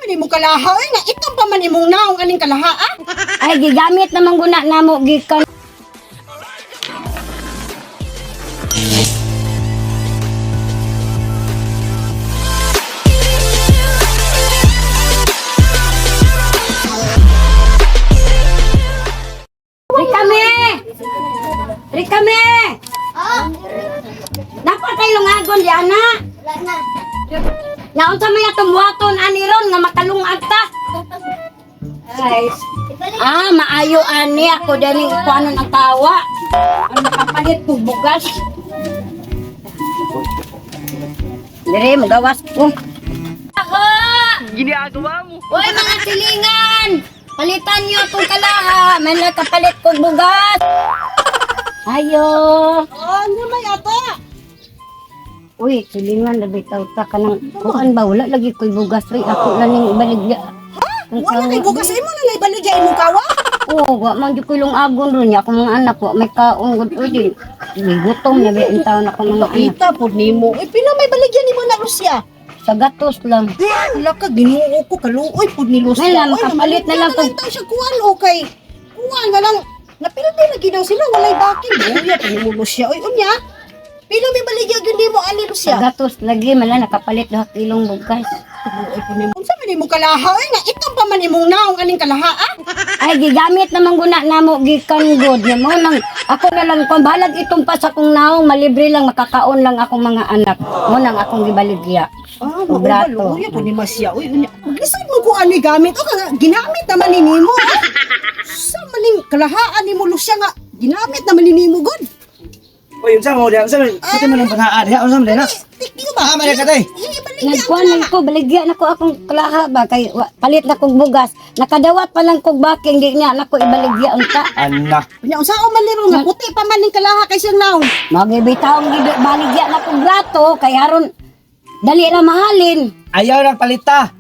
man imong kalaha oy nga itom pa man imong naong aning kalaha ah? Ay gigamit naman guna namo gikan. Rikame! Rikame! Oh, Dapat tayo lungagon di ana. wala na. Naunsa may atong buhaton ani ron nga makalungag ta. Ay. Ibalik. Ah, maayo ani ako dani kuanon ang tawa. Ang nakapalit kog bugas. Dire magawas ko. Ako! Ginagawa mo. Uy, mga silingan! Palitan niyo akong kalaha. May nakapalit kog bugas. Ayo. Oh, ano may ata? Uy, silingan labi taw ta kanang kuan ba wala lagi ko'y bugas uy ako lang ning ibaligya. Ang Wala kawa. kay bugas imo na naibaligya imong kawa. Oo, wa man jud ko'y lungagon ron niya akong mga anak wa may kaon gud uy di. Gutom na ba ang taon ako mga anak. Kita pod nimo. Uy, pila may baligya nimo na Lucia? Sa gatos lang. Wala ka Ginoo ko kaluoy pod ni Lucia. May lang, Oy, makapalit na lang namaligya kung- taw siya kuan okay. Kuan na lang. Napildi na ginaw sila walay bakin. Buya pa nimo Lucia. Uy, unya. Pila may baligya gyud nimo ani Sa Lucia? gatos lagi mala nakapalit duha kilong bugas. Kaluoy pod nimo. Unsa man imong kalaha oy nga itom pa man imong naong aning kalaha ah? Ay gigamit naman guna namo gikan god nya mo nang ako na lang kung balag itong pa sa kong naong malibre lang makakaon lang akong mga anak. Mo nang akong gibaligya. Ah, Og brato. Luya po ni Masya. Uy, unya. Maglisod mo ko ano gamit. O, nga, ginamit naman ni nimo. ah. Sa maning kalahaan ni mo, Lucia nga, ginamit naman ni nimo, god. Uy, unsa mo diha? Unsa man? Kita man ang pangaa diha. Unsa man diha na? Tikti ko ba? Ah, mali ka, tay. Ibaligya ang Nagkuan lang ko, baligya na ko akong kalaha ba kay palit na kong bugas. Nakadawat pa lang kog baking di niya nako ibaligya unta. Anak. Unya, unsa o man niro nga, puti pa man ning kalaha kay siyang naong. Magibitawng baligya na kong brato kay aron dali na mahalin. Ayaw nang palita.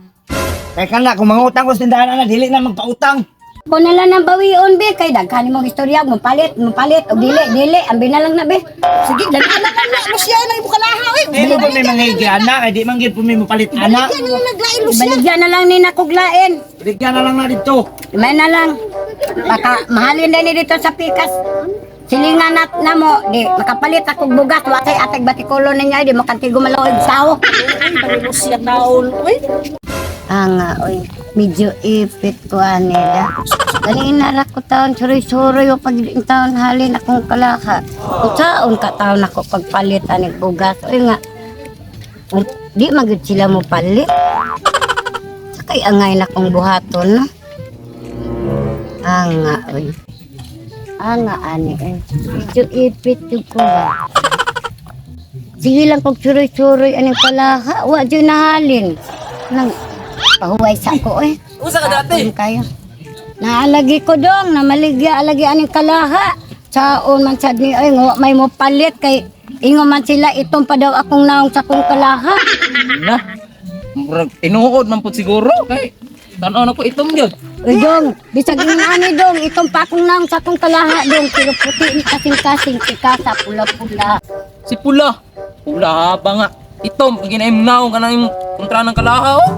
Kay kana kung mangutang ko sa tindahan ana dili na magpautang. Ko na lang ng bawion be kay daghan imong istorya mo palit mo palit og dili dili ambi na lang na be. Sige, dali na lang na, Lucia, na imong kalaha. Uy, Di mo pa may mangigi ana kay di man gyud po may mopalit ana. Baligya na lang naglain, Lucia. Baligya na lang ni nakuglain. Baligya na lang na dito. May na lang. Baka mahalin din ni dito sa pikas. Silingan nat na mo, di makapalit akong bugas, wa kay atag batikulo ninyo, di makantigo malawig sao. Uy, bali Lucia taon. Uy, Ah nga, oy, medyo ipit ko anila. Dali nara ko taon, suroy-suroy o pag taon halin akong kalaka. Kung ka taon ako pagpalit anig bugas. Oy nga, di magid sila mo palit. Sakay angay na kong buhaton, no? Ah nga, oy. Ah nga, ani, eh. Medyo ipit yung ko ba? Sige lang kog suroy-suroy aning kalaka. Wa dyan nahalin. Nang pahuway sa ko eh. Usa ka dati. Kaon kayo. Naalagi ko dong, namaligya alagi aning kalaha. Saon man sad ni oy, nga wa may mo palit kay ingo man sila itong pa daw akong naong sa kong kalaha. Na. Murag tinuod man pud siguro kay tan-aw na ko itom gyud. Uy dong, bisag ingon ani dong, itong pa akong naong sa kong kalaha dong, pero puti ni kasing-kasing pikasa pula-pula. Si pula. Pula ba nga. Itom pag ginaim naong kanang imong kontra ng kalaha oh.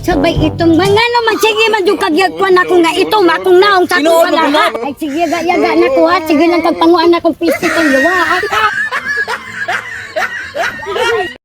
Sabay itong ba nga naman sige man jud kagyagkuan ako nga itom akong naong sa akong Tinuod mo kalaha. Ay sige ga yaga na ko ha, sige lang kag panguan akong pisi kong luwa.